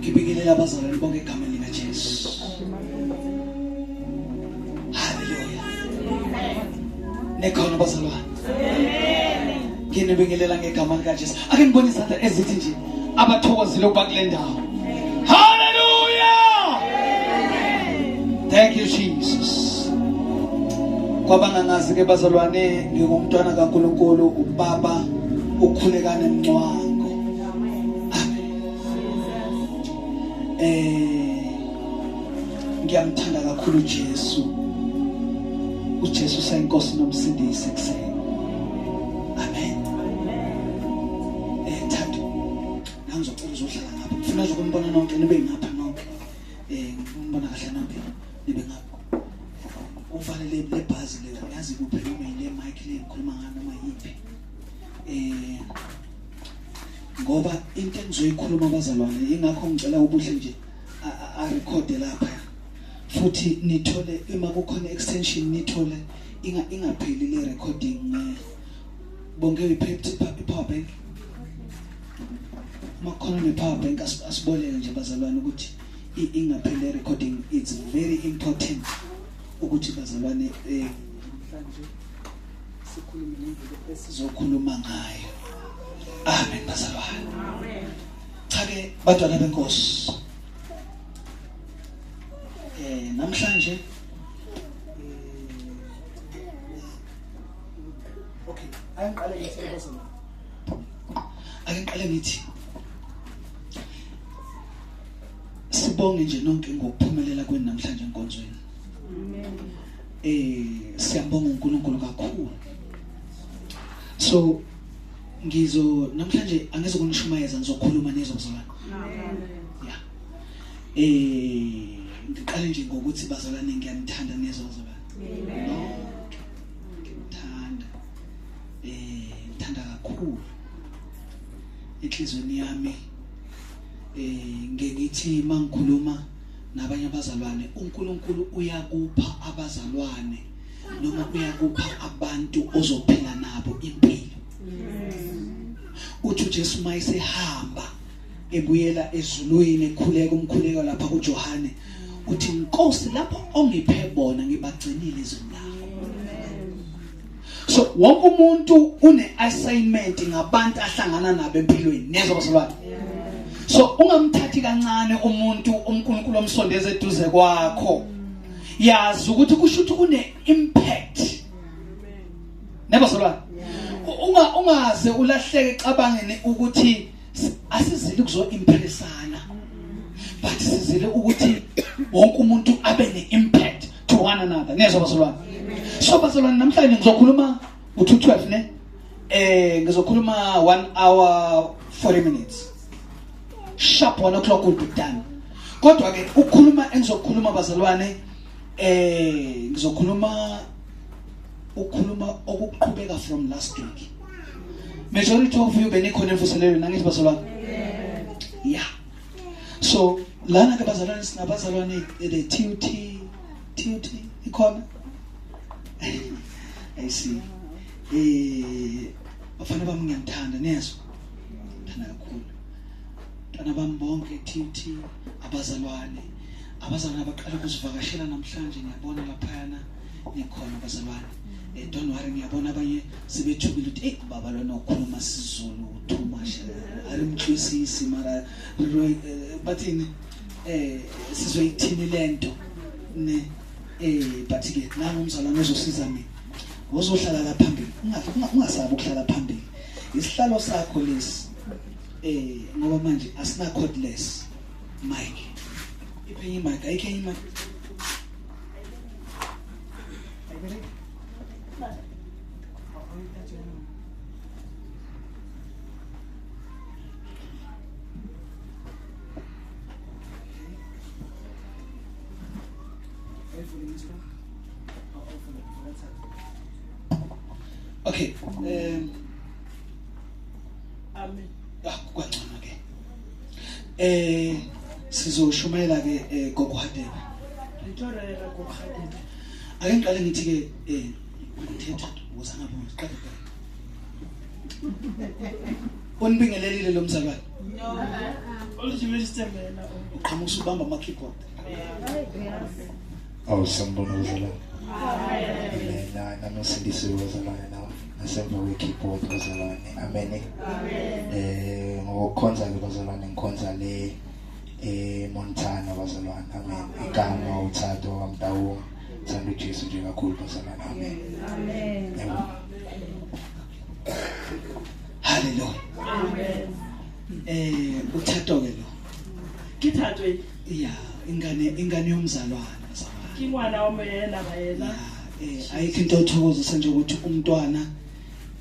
Ngibingelela abazalwane bonke egameni likaJesu. Haleluya. Nekhona bazalwane. Nginibingelela ngegama likaJesu. Ake ngibone izandla ezithi nje abathokozile ukuba kule ndawo. Haleluya. Thank you Jesus. Kwabangangazi ke bazalwane ngingumntwana kaNkuluNkulu ubaba ukhulekane Mncwango. Amen. Ngiyamthanda kakhulu uJesu. uJesu usayinkosi nomsindisi ekuseni. Amen. Thathu. Ngizocela uzohlala ngapha. Ngifuna nje ukunibona nonke nibe ngapha nonke. Ngibona kahle nonke nibe ngapha. Uvale le bhazi le uyazi kuphi noma ile mic le ngikhuluma ngayo noma yiphi. Ngoba into engizoyikhuluma abazalwane ingakho ngicela ubuhle nje a record lapha futhi nithole uma kukhona extension nithole ingapheli le recording bonke iphethe i-power bank uma kukhona ne-power bank asiboleke nje bazalwane ukuthi ingapheli le recording. It's very important ukuthi bazalwane namhlanje sikhulume ngendlela esizokhuluma ngayo. Amen bazalwane. Amen. Cha ke bantwana benkosi, namhlanje okay, angiqale ngithi bazalwane, ake ngiqale ngithi sibonge nje nonke ngokuphumelela kwenu namhlanje enkonzweni. Amen. Siyambonga uNkulunkulu kakhulu. So ngizo namhlanje angizokunishumayeza, ngizokhuluma nezwe bazalwane. Amen. Yeah. Ngiqale nje ngokuthi bazalwane ngiyanithanda nezwe bazalwane. Amen. Ngithanda. Ngithanda kakhulu. Enhlizweni yami ngithi mangikhuluma nabanye abazalwane, uNkulunkulu uyakupha abazalwane noma uyakupha abantu ozophila nabo impilo. Uthi uJesu mayesehamba ebuyela ezulwini ekhuleka umkhuleko lapha kuJohane, uthi Nkosi lapho ongiphe bona ngibagcinile ezweni lakho. So wonke umuntu une assignment ngabantu ahlangana nabo empilweni, nezwa bazalwane. So ungamthathi kancane umuntu uNkulunkulu omsondeza eduze kwakho. Yazi ukuthi kusho ukuthi kune impact. Neba bazalwane. Ungaze ulahleke ecabangeni ukuthi asizile ukuzo impressana, but sizile ukuthi wonke umuntu abe ne impact to one another. Nezwa bazalwane. So bazalwane namhlanje ngizokhuluma u212 ne ngizokhuluma 1 hour 40 minutes. Sharp 1 o'clock will be done. Kodwa ke ukukhuluma engizokhuluma bazalwane ngizokhuluma ukukhuluma okuqhubeka from last week. Majority of you benikhona emvuselelweni angithi bazalwane? Yeah. So lana ke bazalwane sinabazalwane the TUT TUT ikhona. I see. Bafana bami ngiyanithanda nezwa. Ngithanda kakhulu. Bantwana bami bonke TUT abazalwane abazalwane abaqala ukuzivakashela namhlanje ngiyabona laphayana nikhona bazalwane. Don't worry, ngiyabona abanye sebethukile ukuthi hey baba lona ukhuluma isiZulu too much, arimxwisisi mara bathini sizoyithini lento ne but ke nangu umzalwane ozosiza mina ozohlala la phambili. Ungasabi ukuhlala phambili, isihlalo sakho lesi ngoba manje asina cordless mic. Iphe mic, ayikho enye mic. Okay, Amen. Kwangcono ke. Sizoshumayela ke Gogo Hadebe. Ngitorera Gogo Hadebe. Ake ngiqale ngithi ke ngithetha ukuze ngabona siqale phela. Unibingelelile lo mzalwane? No. O le dumedisitse moena o. Uqhamuka usubamba ama keyboard. Awu sanibona bazalwane. Amen. Nami ngisindisiwe bazalwane na nasemva kwe-keyboard bazalwane. Amen. Amen. Ngokukhonza ke bazalwane ngikhonza le eMontana bazalwane. Amen. Igama uThato kaMtawu. Thanda uJesu nje kakhulu bazalwane. Amen. Amen. Yebo. Hallelujah. Amen. uThato ke lo. Ke Thato e. Yeah, ingane yomzalwane bazalwane. Ke ngwana wa moena baena. Yeah, ayikho into othokozisa nje ukuthi umntwana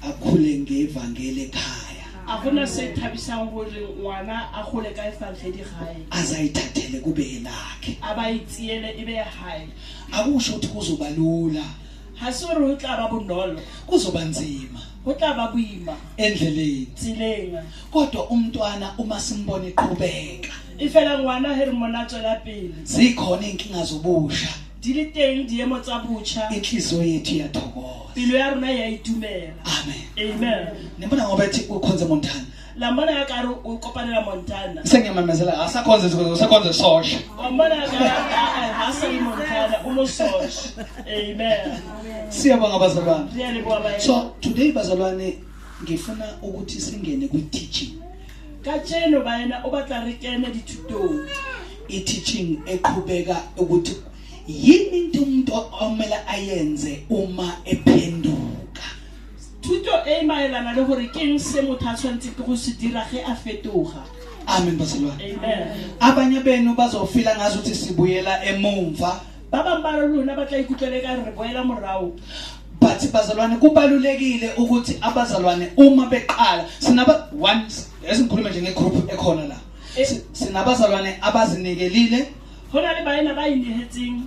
akhule ngevangeli ekhaya. A gona se thabisang hore ngwana a gole ka evangeli gae. Azayithathele kube elakhe. A ba itsiele ebe ya hae. Akusho ukuthi kuzoba lula. Ha se hore ho tla ba bonolo. Kuzoba nzima. Ho tla ba boima. Endleleni. Tseleng. Kodwa umntwana uma simbona eqhubeka. E fela ngwana he re mmona tswela pele. Zikhona inkinga zobusha. Di le teng diemo tsa botjha. Inhliziyo yethu iyathokoza. Pelo ya rona ya itumela. Amen. Amen. Nibona ngoba ethi ukhonze Montana. La mmona ya ka re o kopanela Montana. Sengiyamemezela asakhonze usakhonze Sosha. Wa mmona ya ka ha sa le Montana o mo Sosha. Amen. Siyabonga bazalwane. Re a leboha baena. So today bazalwane ngifuna ukuthi singene kwi teaching. Kajeno baena o batla re kene dithutong. I teaching eqhubeka ukuthi yini into umuntu omele ayenze uma ephenduka. Thuto e maelana le hore ke eng se motho a tshwanetseng ke go se dira ge a fetoga. Amen bazalwane. Amen. Abanye benu bazofila ngazi ukuthi sibuyela emumva. Ba bang ba lona ba tla ikutlwela ka re boela morao. But bazalwane kubalulekile ukuthi abazalwane uma beqala sinaba one ezingikhuluma nje ngegroup ekhona la. Sinabazalwane abazinikelile. Ho na le baena ba inehetseng.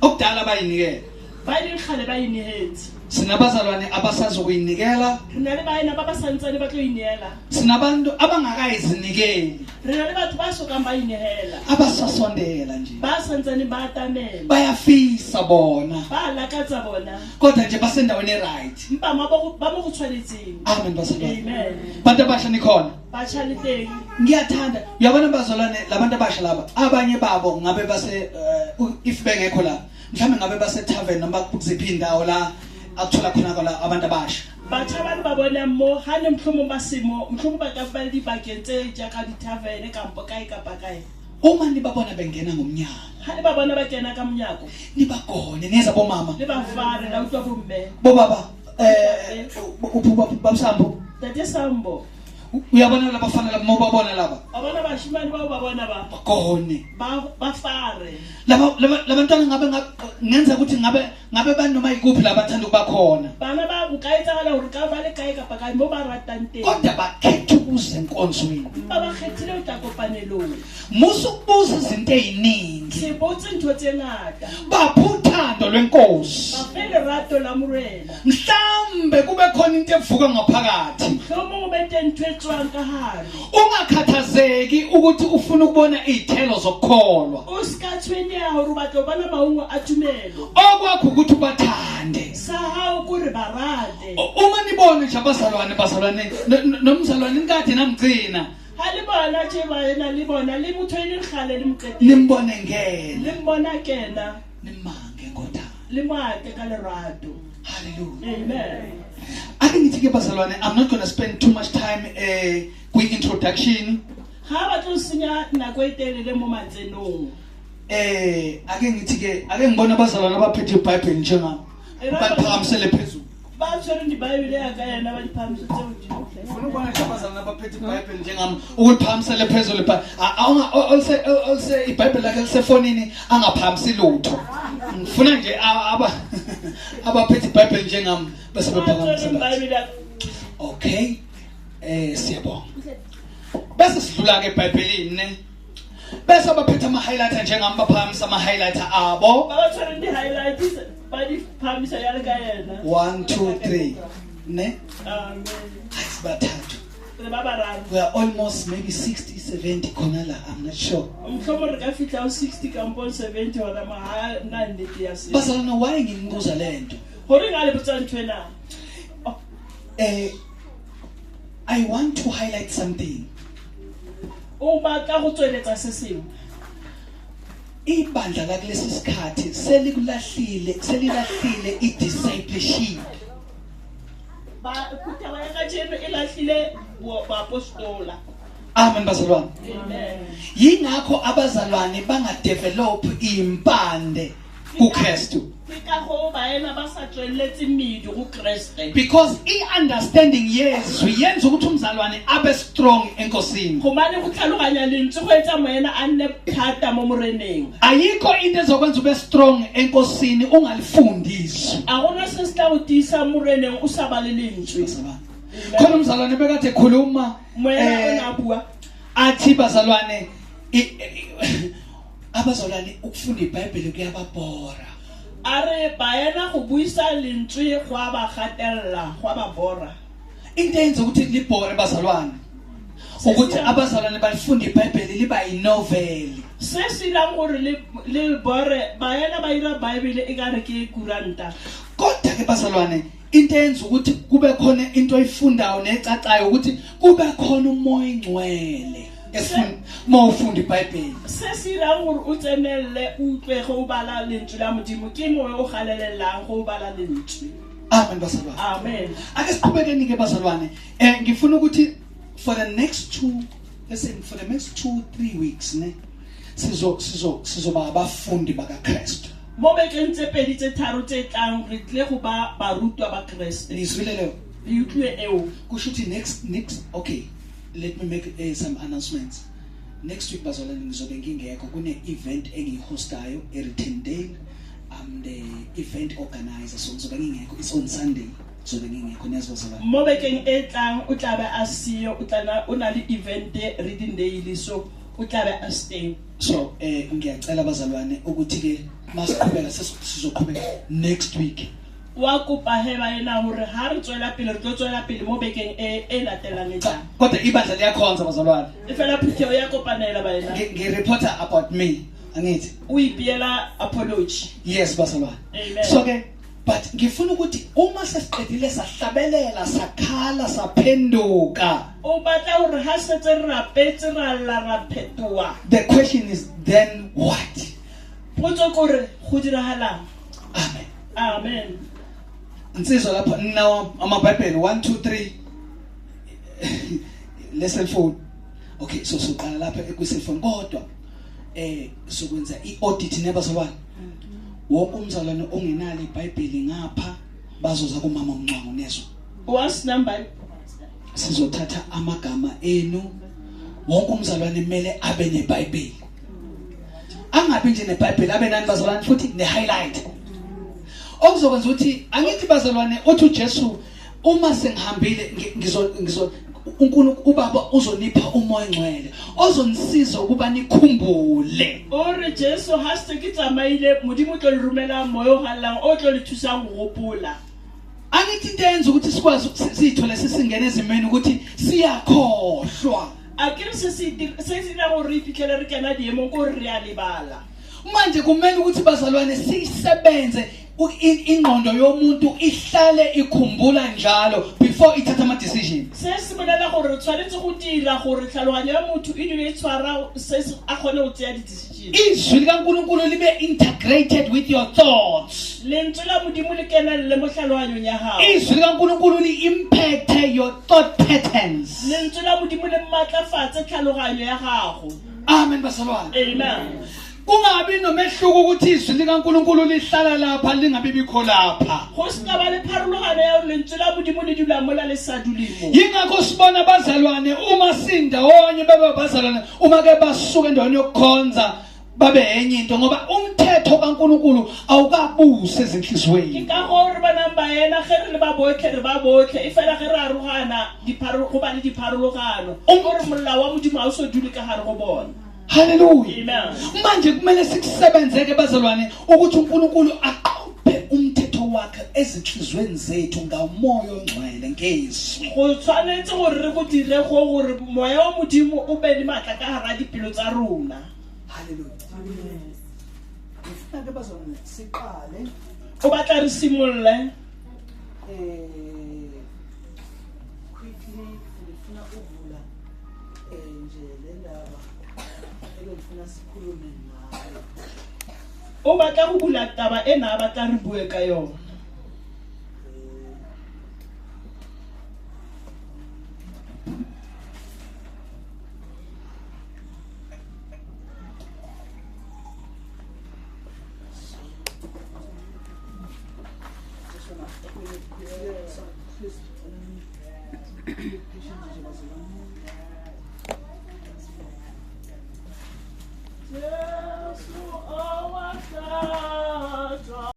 Okudala bayinikele. Ba e leng kgale ba inehetse. Sinabazalwane abasazokuyinikela. Re na le baena ba ba santsane ba tlo inehela. Sinabantu abangakayizinikeli. Re na le batho ba sokang ba inehela. Abasasondela nje. Ba santsane ba atamela. Bayafisa bona. Ba lakatsa bona. Kodwa nje basendaweni eright. Mpa ba mo go tshwanetseng. Amen bazalwane. Amen. Bantu abasha nikhona. Batjha le teng. Ngiyathanda. Uyabona bazalwane labantu abasha laba abanye babo ngabe base if bengekho la mhlawumbe ngabe base tavern noma kuziphi indawo la akuthola khona la abantu abasha. Batjha ba le ba bona mo ha ne mohlomong ba semo mohlomong ba ka ba le dibakeng tse jaaka di-tavern kampo kae kapa kae. Uma nibabona bengena ngomnyango. Ha le ba bona ba kena ka monyako. Nibagone neza bomama. Le ba fare la utlwa bomme. Bobaba ubaba Tate Sambo. Uyabona labafana laba mawubabona laba. Abona bashimane ba ubabona ba. Bagone. Ba fare. Laba labantwana ngabe ngenza ukuthi ngabe banoma ikuphi labathanda ukuba khona. Bana ba o ka etsagala hore ka ba le kae kapa kae mo ba ratang teng. Kodwa bakhetha ukuza enkonzweni. Ba ba khethile ho tla kopanelong. Musa ukubuza izinto eziningi. Se botse ntho tse ngata. Bapha uthando lwenkosi. Ba fe lerato la Morena. Mhlambe kube khona into evuka ngaphakathi. Mhlomong be teng ntho e tswang ka hare. Ungakhathazeki ukuthi ufuna ukubona izithelo zokukholwa. O ska tshwenyeha hore o batla ho bona maungo a tumelo. Okwakho ukuthi ubathande. Sa hao ke hore ba rate. Uma nibona nje abazalwane bazalwane nomzalwane inkathi namgcina. Ha le bona tje baena le bona le motho e leng kgale le moqetile. Nimbone ngena. Le mbona kena. Nimange ngothando. Le moate ka lerato. Hallelujah. Amen. Ake ngithi ke bazalwane, I'm not going to spend too much time kwi introduction. Ha ba tlo senya nako e telele mo matsenong. Ake ngithi ke ake ngibone abazalwane abaphethe iBhayibheli njengami. Baphakamisele phezulu. Ba tshwere diBhayibheli ya ka yena ba diphakamisetse hodimo. Ufuna ukubona nje abazalwane abaphethe iBhayibheli njengami ukuliphakamisele phezulu olse iBhayibheli lakhe lisefonini angaphakamisi lutho. Ngifuna nje abaphethe iBhayibheli njengami bese bephakamisela. Okay. Siyabonga. Bese sidlula ke eBhayibhelini ne. Bese abaphethe ama highlighter njengami baphakamisa ama highlighter abo. Ba ba tshwere di highlights ba di phakamisa ya le ka yena. 1 2 3 ne? Amen. Asibathathu. Re ba bararo. We are almost maybe 60 70 khona la, I'm not sure. Mhlomong re ka fihla ho 60 kampo 70 hona ma ha na nnete ya se. Bazalwane why nginibuza lento? Hore nga le botsa ntho ena? I want to highlight something. O batla go tsweletsa se sengwe. Ibandla lakulesi sikhathi selikulahlile, selilahlile i-discipleship. Ba phuthego ya kajeno e lahlile boapostola. Amen bazalwane. Amen. Yingakho abazalwane bangadevelop impande kuKristu. Ke ka go baena ba sa tsweletse medi go Kreste. Because i-understanding yezwi yenza ukuthi umzalwane abe strong enkosini. Gobane go tlhaloganya lentswe go etsa moena a nne thata mo moreneng. Ayikho into ezokwenza ube strong enkosini ungalifundi izwi. A gona se se tla go tiisang moreneng o sa bale lentswe. Bazalwane. Khona umzalwane bekade ekhuluma Moena o ne eh a bua. athi bazalwane abazalwane ukufunda iBhayibheli kuyababhora. A re baena go buisa lentswe go a ba gatelela, go a ba bora. Into eyenza ukuthi libhore bazalwane ukuthi abazalwane balifunda iBhayibheli liba yinoveli. Se se dirang gore le le bore baena ba ira Bible e ka re ke kuranta. Kodwa ke bazalwane into eyenza ukuthi kube khona into oyifundayo necacayo ukuthi kube khona umoya ingcwele esifunda uma ufunda iBhayibheli. Se se dirang gore o tsenelle o utlwe ge o bala lentswe la Modimo ke moya o galelelang ge o bala lentswe. Amen bazalwane. Amen. Ake siqhubekeni ke bazalwane. Ngifuna ukuthi for the next two, listen, for the next 2-3 weeks ne sizo sizo sizoba abafundi bakaKristu. Mo bekeng tse pedi tse tharo tse tlang re tle go ba barutwa ba Kreste. Nizwile leyo? Le utlwile eo? Kusho ukuthi next okay, let me make some announcements. Next week bazalwane ngizobe ngingekho, kune event engiyihostayo eRitendale. I'm the event organizer, so ngizobe ngingekho. It's on Sunday. Ngizobe ngingekho, niyazwa bazalwane. Mo bekeng e tlang o tla be a siyo, o tla na o na le event Reading Daily, so o tla be a se teng. So ngiyacela bazalwane ukuthi ke masiqhubeka sizoqhubeka next week. Wa kopa he baena hore ha re tswela pele re tlo tswela pele mo bekeng e latelang e Cha, tlang. kodwa ibandla liyakhonza bazalwane. E fela phuthego ya kopanela baena. Ngi-reporter about me, angithi. O ipeela apology. Yes bazalwane. Amen. So ke but ngifuna ukuthi uma sesiqedile sahlabelela sakhala saphenduka. O batla hore ha setse re rapetse ra lla ra phetoha. The question is then what? Potso ke hore go diragalang? Amen. Amen. Insizwa lapha nawo amaBhayibheli 1 2 3 le cellphone. Okay, so soqala lapha ku cellphone kodwa sokwenza i-audit nebazalwane. Wonke umzalwane ongenalo iBhayibheli ngapha bazoza kumama uMncwango nezwe. What's number? Sizothatha amagama enu. Wonke umzalwane kumele abe neBhayibheli. Angabi nje neBhayibheli, abe nani bazalwane futhi ne-highlight. Okuzokwenza ukuthi angithi bazalwane uthi uJesu uma sengihambile ngizo uNkulunkulu uBaba uzonipha uMoya oNgcwele ozonisiza ukuba nikhumbule. O re Jesu ha se ke tsamaile Modimo o tlo le romela moya o hallang o tlo le thusang ho hopola. Angithi into eyenza ukuthi sikwazi siyithole sesingena ezimeni ukuthi siyakhohlwa. A ke re se se se se dira gore re iphitlhele re kena diemong ko re a lebala. Manje kumele ukuthi bazalwane sisebenze ingqondo yomuntu ihlale ikhumbula njalo before ithatha ama decision. Se se bolela gore re tshwanetse go dira gore tlhaloganyo ya motho e dule e tshwara se se a kgone go tseya di-decision. Izwi likaNkulunkulu libe integrated with your thoughts. Lentswe la Modimo le kenelle mo tlhaloganyong ya gago. Izwi likaNkulunkulu li impact your thought patterns. Lentswe la Modimo le matlafatse tlhaloganyo ya gago. Amen bazalwane. Amen. Kungabi nomehluko ukuthi izwi likaNkulunkulu lihlala lapha lingabi bikho lapha. Go se ka ba le pharologano ya hore lentswe la Modimo le dula mola le sa dule mo. Yingakho sibona abazalwane uma sindawonye bebe abazalwane uma ke basuka endaweni yokukhonza babe enye into ngoba umthetho kaNkulunkulu awukabusi ezinhliziyweni. Ke ka gore re bonang baena ge re le ba botlhe re ba botlhe e fela ge re arogana go ba le dipharologano. Gore molao wa Modimo ha o so dule ka gare go bona. Hallelujah. Amen. Manje kumele sikusebenzeke bazalwane ukuthi uNkulunkulu aqophe umthetho wakhe ezinhliziyweni zethu ngamoya ongcwele ngezwi. Go tshwanetse gore re go dire go gore moya wa Modimo o be le matla ka hara dipelo tsa rona. Hallelujah. Amen. Ngifuna ke bazalwane siqale. O batla re simolle. Quickly Ngifuna ukuvula nje le ndaba ebengifuna sikhulume ngayo. O batla go bula taba ena a batla re bue ka yona. Just wanna open it quickly. So please, be patient nje bazalwane. Jesu owahlala.